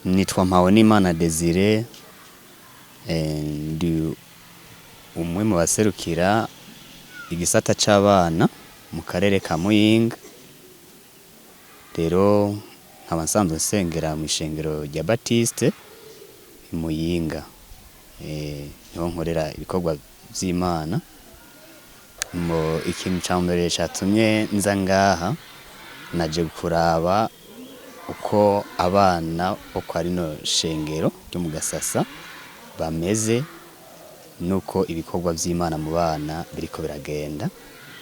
Nitwa Mpawenimana Desire, ndi umwe mu baserukira igisata c'abana mu karere ka Muyinga. Rero nkaba nsanzwe nsengera mw'ishengero rya Batiste i Muyinga. Niho nkorera ibikorwa vy'Imana. Ikintu ca mbere catumye nza ngaha, naje kuraba uko abana bo kwa rino shengero ryo mu Gasasa bameze, nuko ibikorwa vy'Imana mu bana biriko biragenda,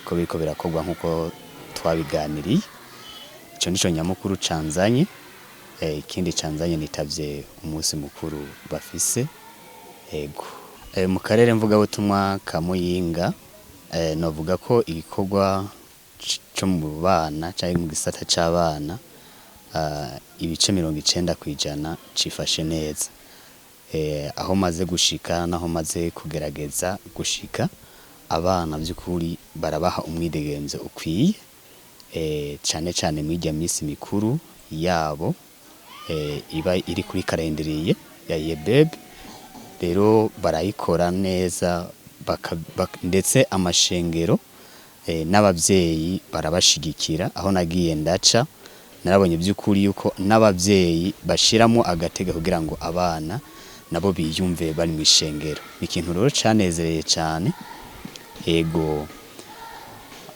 ko biriko birakorwa nkuko twabiganiriye. Ico nico nyamukuru canzanye. Ikindi canzanye, nitavye umunsi mukuru bafise. Ego. Mu karere mvugabutumwa ka Muyinga, novuga ko igikorwa co mu bana canke mu gisata c'abana, ibice 90% cifashe neza. Aho maze gushika naho maze kugerageza gushika, abana vy'ukuri barabaha umwidegemvyo ukwiye, cane cane mw'irya misi mikuru yabo iba iri kuri calendrier ya IEBB. Rero barayikora neza, ndetse amashengero n'abavyeyi barabashigikira. Aho nagiye ndaca, narabonye vy'ukuri yuko n'abavyeyi bashiramwo agatege kugira ngo abana nabo biyumve bari mw'ishengero. Ni ikintu rero canezereye cane. Ego,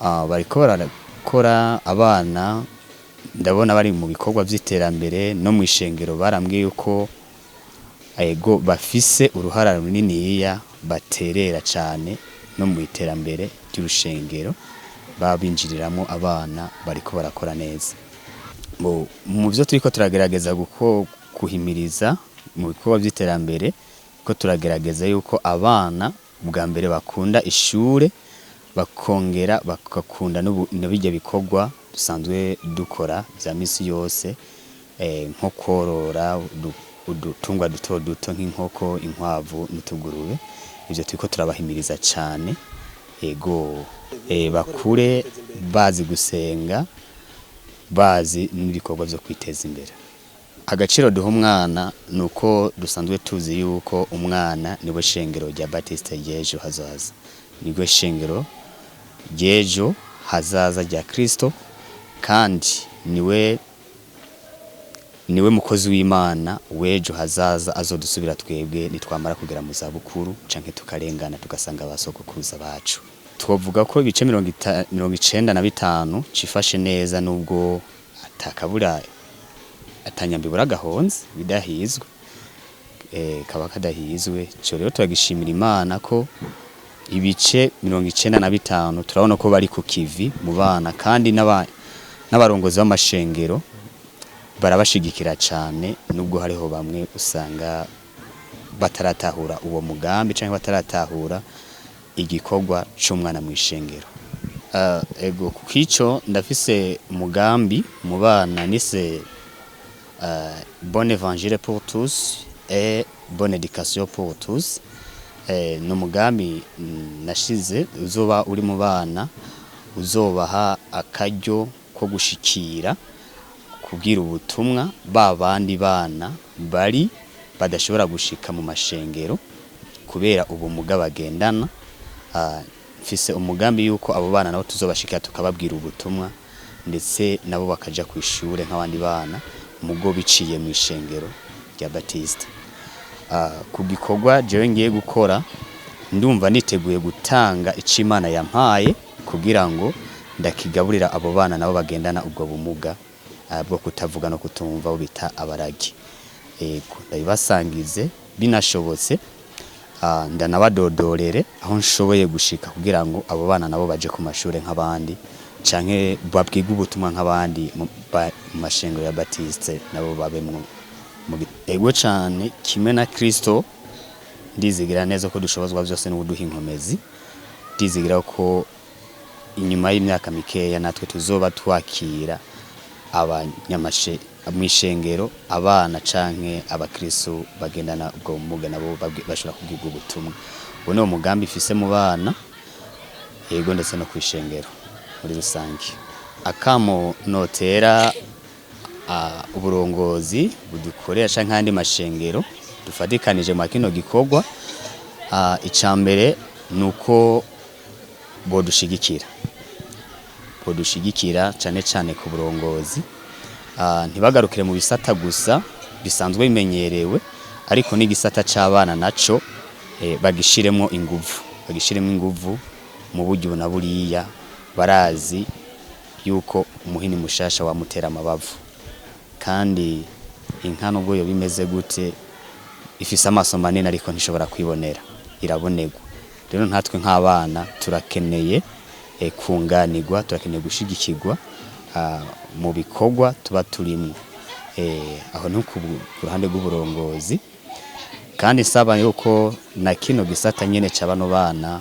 bariko barakora, abana ndabona bari mu bikorwa vy'iterambere no mw'ishengero. Barambwiye yuko ego bafise uruhara runiniya baterera cane no mw'iterambere ry'urushengero, baba binjiriramwo. Abana bariko barakora neza. Mu vyo turiko turagerageza guhimiriza mu bikorwa vy'iterambere, ko turagerageza yuko abana bwa mbere bakunda ishure, bakongera bagakunda na birya bikorwa dusanzwe dukora vya misi yose, nko korora udutungwa duto duto nk'inkoko, inkwavu n'utugurube. Ivyo turiko turabahimiriza cane. Ego, bakure bazi gusenga, bazi n'ibikorwa vyo kwiteza imbere. Agaciro duha umwana ni uko dusanzwe tuzi yuko umwana niwe shengero rya Batiste ry'ejo hazaza, niryo shengero ry'ejo hazaza rya Kristo, kandi niwe mukozi w'Imana w'ejo hazaza azodusubira twebwe nitwamara kugera mu zabukuru canke tukarengana tugasanga abasogokuruza bacu. Twovuga ko ibice 95 cifashe neza, nubwo atakabura atanyambibura gahonze bidahizwe, kaba kadahizwe. Ico rero turagishimira Imana ko ibice 95 turabona ko bari ku kivi mu bana, kandi n'abarongozi b'amashengero barabashigikira cane, nubwo hariho bamwe usanga bataratahura uwo mugambi canke bataratahura igikorwa c'umwana mw'ishengero. Ego, kukico ndafise umugambi mu bana nise "Bonne évangile pour tous et bonne éducation pour tous". Ni umugambi nashize uzoba uri mu bana, uzobaha akaryo ko gushikira kubwira ubutumwa ba bandi bana bari badashobora gushika mu mashengero kubera ubumuga bagendana. Mfise umugambi yuko abo bana nabo tuzobashikira, tukababwira ubutumwa, ndetse nabo bakaja ku ishure nk'abandi bana, mugo biciye mu ishengero rya Batiste. Ku gikorwa jewe ngiye gukora, ndumva niteguye gutanga ico Imana yampaye kugira ngo ndakigaburira abo bana nabo bagendana ubwo bumuga bwo kutavuga no kutumva, abo bita abaragi. Ego, ndabibasangize binashobotse, ndanabadodorere aho nshoboye gushika kugira ngo abo bana nabo baje ku mashure nk'abandi, canke babwirwe ubutumwa nk'abandi mu mashengero ya Batiste, nabo babemwo. Ego cane, kimwe na Kristo, ndizigira neza ko dushobozwa vyose n'ubuduha inkomezi. Ndizigira ko inyuma y'imyaka mikeya natwe tuzoba twakira abanyamashe mw'ishengero, abana canke abakristo bagendana ubwo bumuga, nabo bashobora kubwirwa ubutumwa. Uwo niwo mugambi mfise mu bana, yego, ndetse no kw'ishengero muri rusange. Akamo notera uburongozi budukorera canke ayandi mashengero dufatikanije mwa kino gikorwa, ica mbere ni uko bodushigikira cane cane ku burongozi, ntibagarukire mu bisata gusa bisanzwe bimenyerewe, ariko n'igisata c'abana naco bagishiremwo inguvu mu buryo na buriya. Barazi yuko umuhini mushasha wamutera amabavu, kandi inka nubwo yoba imeze gute ifise amaso manini, ariko ntishobora kwibonera, irabonerwa. Rero natwe nk'abana turakeneye kunganirwa, turakeneye gushigikirwa mu bikorwa tuba turimwo. Aho ni ku ruhande rw'uburongozi. Kandi nsaba yuko na kino gisata nyene ca bano bana,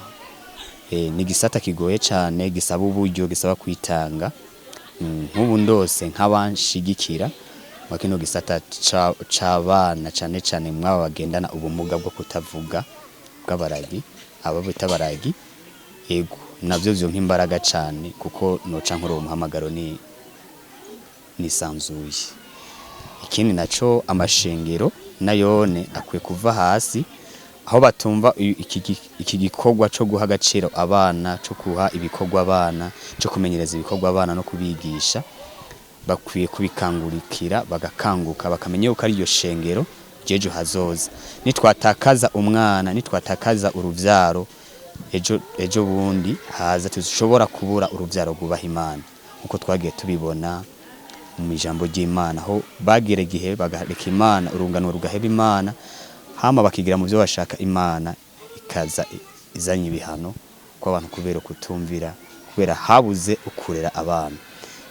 ni igisata kigoye cane, gisaba uburyo, gisaba kwitanga. Nk'ubu ndose nk'abanshigikira mwa kino gisata c'abana, cane cane mwaba bagendana ubumuga bwo kutavuga bw'abaragi, abo bita abaragi, ego navyo vyompa imbaraga cane, kuko noca nkora uwo muhamagaro ni nisanzuye. Ikindi naco, amashengero nayone akwiye kuva hasi aho batumva iki gikorwa co guha agaciro abana, co guha ibikorwa abana, co kumenyereza ibikorwa abana no kubigisha. Bakwiye kubikangurikira, bagakanguka, bakamenya yuko ari iryo shengero ry'ejo hazoza. Nitwatakaza umwana, nitwatakaza uruvyaro, ejo ejo bundi haza tushobora kubura uruvyaro rwubaha Imana, nkuko twagiye tubibona mu ijambo ry'Imana, aho bagera igihe bagareka Imana, urungano rugaheba Imana, hama bakigira mu byo bashaka, Imana ikaza izanye ibihano kw'abantu kubera kutumvira, kubera habuze ukurera abana.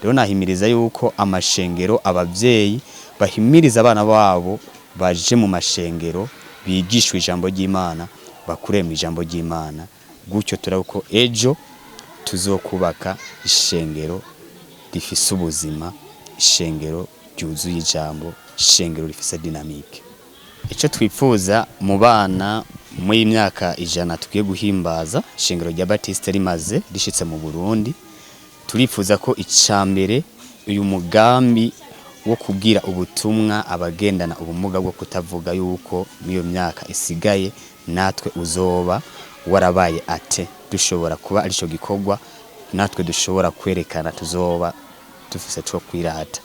Rero nahimiriza yuko amashengero, abavyeyi bahimiriza abana babo baje mu mashengero, bigishwe ijambo ry'Imana, bakure mu ijambo ry'Imana. Gutyo turabo ko ejo tuzokubaka ishengero rifise ubuzima, ishengero ryuzuye ijambo, ishengero rifise dynamique. Icyo twifuza mu bana muri myaka 100 tugiye guhimbaza ishengero rya Batiste rimaze rishitse mu Burundi, turifuza ko icambere uyu mugambi wo kubwira ubutumwa abagendana ubumuga bwo kutavuga, yuko muri iyo myaka isigaye natwe uzoba warabaye ate, dushobora kuba arico gikorwa natwe dushobora kwerekana, tuzoba dufise co kwirata.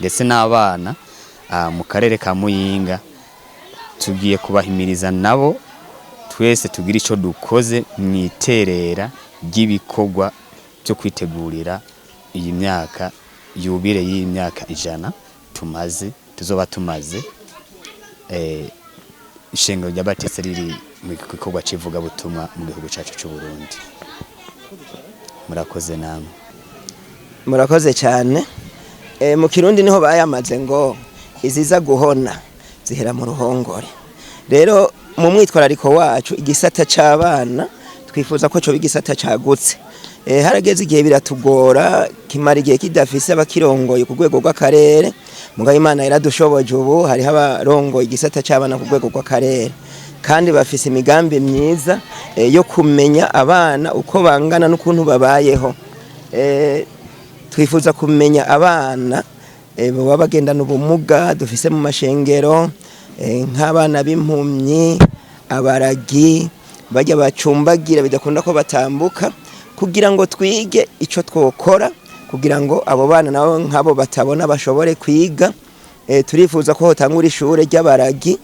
Ndetse n'abana mu karere ka Muyinga tugiye kubahimiriza nabo, twese tugira ico dukoze mu iterera ry'ibikorwa byo kwitegurira iyi myaka yubile y'imyaka 100 tumaze, tuzoba tumaze ishengero rya Batiste riri mu gikorwa c'ivugabutumwa mu gihugu cacu c'u Burundi. Murakoze namwe. Murakoze cyane. Mu Kirundi niho bayamaze ngo iziza guhona zihera mu ruhongore. Rero mu mwitwarariko wacu, igisata c'abana twifuza ko coba igisata cagutse. Harageze igihe biratugora, kimara igihe kidafise abakirongoye ku rwego rw'akarere. Mugabo Imana yaradushoboje, ubu hariho abarongoye igisata c'abana ku rwego rw'akarere, kandi bafise imigambi myiza yo kumenya abana uko bangana n'ukuntu babayeho. Twifuza kumenya abana baba bagendana ubumuga dufise mu mashengero, nk'abana b'impumyi, abaragi, bajya bacumbagira bidakunda ko batambuka, kugira ngo twige ico twokora kugira ngo abo bana nabo nk'abo batabona bashobore kwiga. Turifuza ko hotangura ishure ry'abaragi,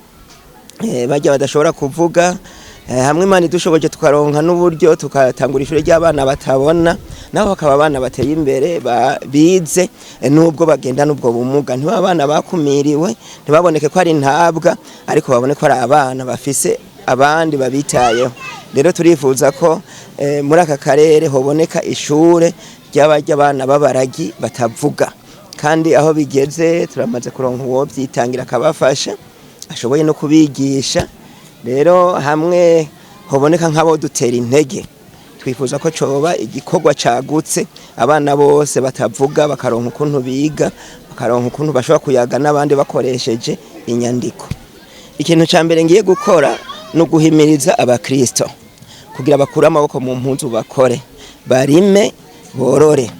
bajya badashobora kuvuga. Hamwe Imana idushoboje tukaronka n'uburyo, tukatangura ishure ry'abana batabona, nabo bakaba abana bateye imbere, bize, nubwo bagendana ubwo bumuga, ntiba abana bakumiriwe, ntibaboneke ko ari ntabwa, ariko babone ko ari abana bafise abandi babitayeho. Rero turifuza ko muri aka karere hoboneka ishure ry'abana b'abaragi batavuga. Kandi aho bigeze turamaze kuronka uwo byitangira akabafasha, ashoboye no kubigisha. Rero hamwe hoboneka nk'abo dutera intege, twifuza ko coba igikorwa cagutse, abana bose batavuga bakaronka ukuntu biga, bakaronka ukuntu bashobora kuyaga n'abandi bakoresheje inyandiko. Ikintu ca mbere ngiye gukora ni uguhimiriza abakristo kugira bakure amaboko mu mpuzu, bakore, barime, borore,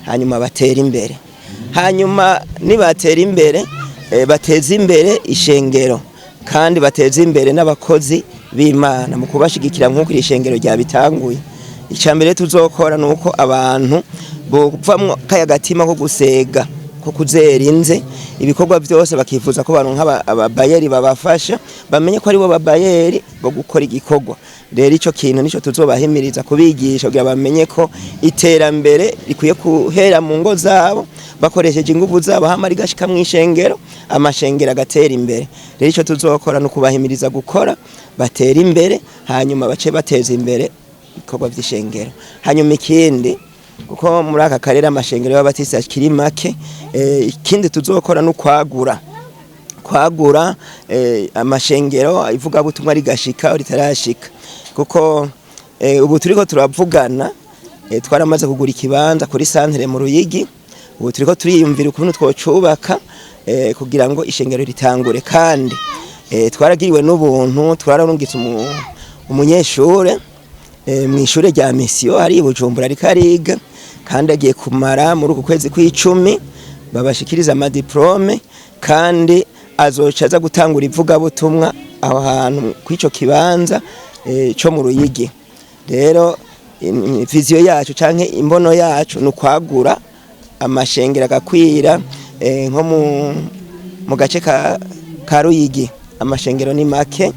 hanyuma batere imbere. Hanyuma nibatera imbere, bateze imbere ishengero kandi bateze imbere n'abakozi b'Imana mu kubashigikira nk'uko iri shengero ryabitanguye. Icya mbere tuzokora ni uko abantu bovamwo kaya gatima ko gusega, ko kuzera inze, ibikorwa byose bakifuza ko baronka ababayeri babafasha, bamenye ko aribo babayeri bo gukora igikorwa. Rero ico kintu nico tuzobahimiriza kubigisha, kugira bamenye ko iterambere rikwiye guhera mu ngo zabo bakoresheje inguvu zabo, hama rigashika mw'ishengero, amashengero agatera imbere. Rero ico tuzokora no kubahimiriza gukora batera imbere, hanyuma bace bateza imbere ibikorwa vy'ishengero. Hanyuma ikindi, kuko muri aka karere amashengero y'ababatisi akiri make, ikindi tuzokora no kwagura amashengero, ivugabutumwa rigashika ritarashika, kuko ubu turiko turavugana, twaramaze kugura ikibanza kuri santere mu Ruyigi. Ubu turiko turiyumvira ukuntu twocubaka kugira ngo ishengero ritangure. Kandi twaragiriwe n'ubuntu, twararungitse umunyeshure mw'ishure rya misiyo hari i Bujumbura, ariko ariga kandi agiye kumara muri uku kwezi kw'icumi babashikiriza amadiplome, kandi azoca aza gutangura ivugabutumwa aho hantu kw'ico kibanza co mu Ruyigi. Rero vision yacu canke imbono yacu ni ukwagura amashengero agakwira, nko mu gace ka Ruyigi amashengero ni make,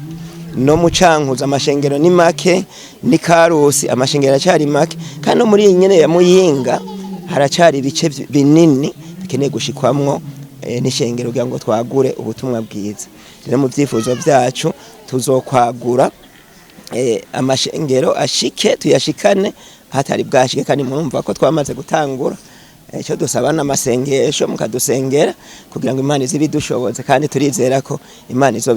no mu Cankuzo amashengero ni make, ni Karusi amashengero aracari make, kandi no muri iyi nyene ya Muyinga haracari ibice binini bikeneye gushikwamwo n'ishengero kugira ngo twagure ubutumwa bwiza. Rero mu vyifuzo vyacu tuzokwagura amashengero ashike, tuyashikane hatari bwashike, kandi murumva ko twamaze gutangura. Icyo dusaba n'amasengesho, mukadusengera kugira ngo Imana ize ibidushoboze, kandi turizera ko Imana izo